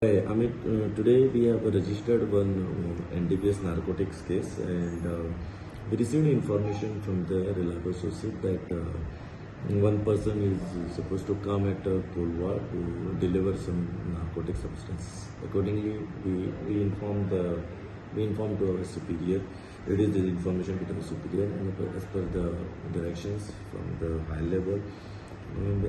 Hi, Amit. Today we have registered one NDPS narcotics case, and we received information from the reliable sources that one person is supposed to come at Colva to deliver some narcotic substance. Accordingly, we informed to our superior. It is the information to the superior, and as per the directions from the high level,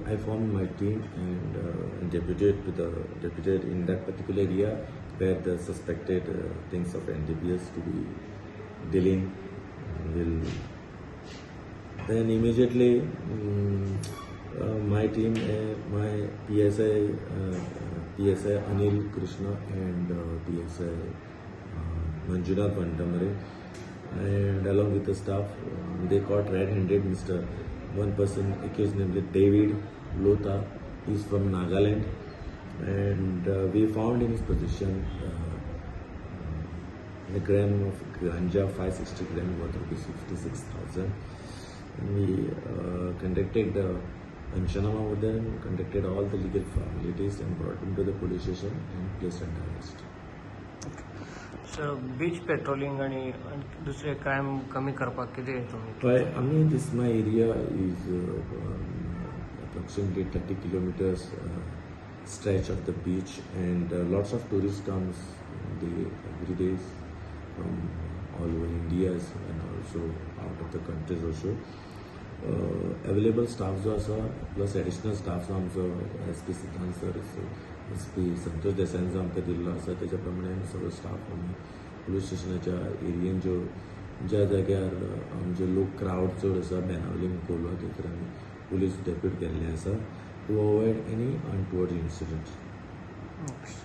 I formed my team and deputed in that particular area where the suspected things of NDPS to be dealing will. Then immediately my team, my PSI, PSI Anil Krishna and PSI Manjunath Vantamare, and along with the staff, they caught red-handed Mr. One person accused, namely David Lotha. He's from Nagaland, and we found in his possession a gram of ganja, 560 gram worth ₹56,000. And we conducted the panchanama with them, conducted all the legal formalities and brought him to the police station and placed under arrest. Sir, beach patrolling आणि दुसरे crime कमी करपाक कितें तुमी? But I mean, this my area is approximately 30 kilometers stretch of the beach, and lots of tourists comes day every day from all over India and also out of the countries also. Available staff जो आसा, plus additional staff जो आमचो S P सिद्धांत sir, S P Santosh देसाईन जो आमकां दिल्लो आसा, तेच्या प्रमाणे आमी सगळो स्टाफ आमी पुलीस स्टेशनाच्या एरियेन ज्यो ज्या जाग्यार आमचे लोक क्रावड चड आसा, बेनावलीम, कोलवा, थंयसर आमी पुलीस डेप्यूट केल्ले आसा to avoid any untoward incidents.